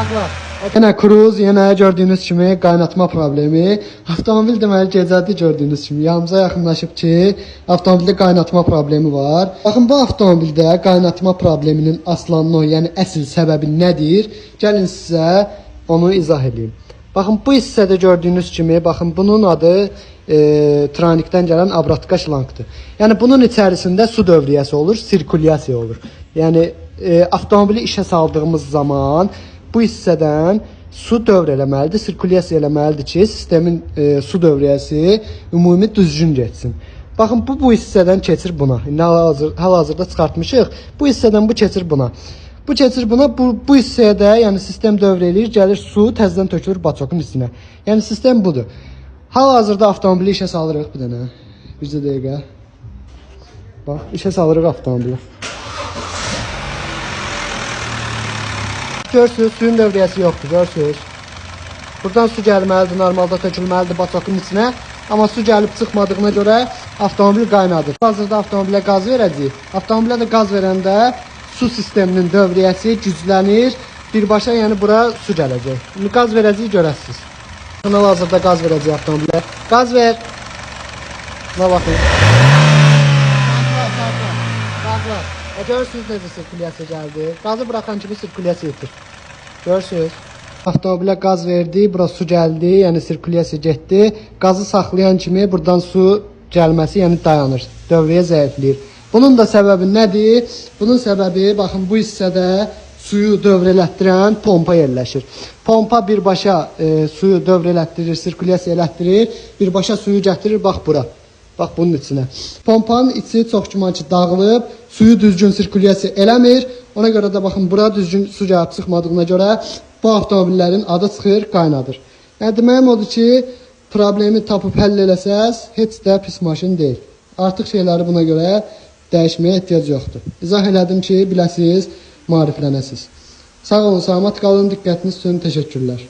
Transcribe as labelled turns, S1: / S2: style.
S1: Saxla. Yenə Cruze, yenə gördüyünüz kimi qaynatma problemi. Avtomobil deməli gecədir gördüyünüz kimi. Yanımıza yaxınlaşıb ki, avtomobildə qaynatma problemi var. Baxın bu avtomobildə qaynatma probleminin aslanı, yəni əsl səbəbi nədir? Gəlin sizə onu izah edeyim. Baxın bu hissədə gördüyünüz kimi, baxın bunun adı tranikdən gələn abratka şlankdır. Yəni bunun içərisində su dövriyyəsi olur, sirkulyasiya olur. Yəni avtomobili işə saldığımız zaman bu hissədən su dövr eləməlidir, sirkulyasiya eləməlidir ki, sistemin su dövriyyəsi ümumi düzgün getsin. Baxın bu hissədən keçir buna. İndi hal-hazırda çıxartmışıq. Bu hissədən bu keçir buna. Bu keçir buna, bu hissəyə də, yəni sistem dövr eləyir, gəlir su təzədən tökülür baçokun içinə. Yəni sistem budur. Hal-hazırda avtomobili işə salırıq bir dənə. Bircə dəqiqə. Bax, işə salırıq avtomobili. Görürsünüz, suyun dövriyyəsi yoxdur, görürsünüz. Buradan su gəlməlidir, normalda tökülməlidir baçokun içinə. Amma su gəlib çıxmadığına görə avtomobil qaynadır. Hazırda avtomobilə qaz verəcəyik. Avtomobilə də qaz verəndə su sisteminin dövriyyəsi güclənir. Birbaşa yəni bura su gələcək. İndi qaz verəcəyik görəsiniz. Hal-hazırda qaz verəcəyik avtomobilə. Qaz ver. Buna baxın. Saxla, saxla. Saxla. Görürsünüz necə sirkulyasiya gəldi. Qazı buraxan kimi sirkulyasiya itir. Görürsünüz. Avtomobilə qaz verdi, bura su gəldi, yəni sirkulyasiya getdi. Qazı saxlayan kimi buradan su gəlməsi, yəni dayanır. Dövriyyə zəifləyir. Bunun da səbəbi nədir? Bunun səbəbi baxın bu hissədə suyu dövr elətdirən pompa yerləşir. Pompa birbaşa suyu dövr elətdirir, sirkulyasiya elətdirir, birbaşa suyu gətirir bax bura. Bax bunun içinə. Pompanın içi çox güman ki dağılıb, suyu düzgün sirkulyasiya eləmir. Ona görə də baxın bura düzgün su gəlib çıxmadığına görə bu avtomobillərin adı çıxır, qaynadır. Yəni deməyim odur ki, problemi tapıb həll eləsəz, heç də pis maşın deyil. Artıq şeyləri buna görə dəyişməyə ehtiyac yoxdur. İzah elədim ki, biləsiniz, maariflənəsiniz. Sağ olun, salamat qalın, diqqətiniz üçün təşəkkürlər.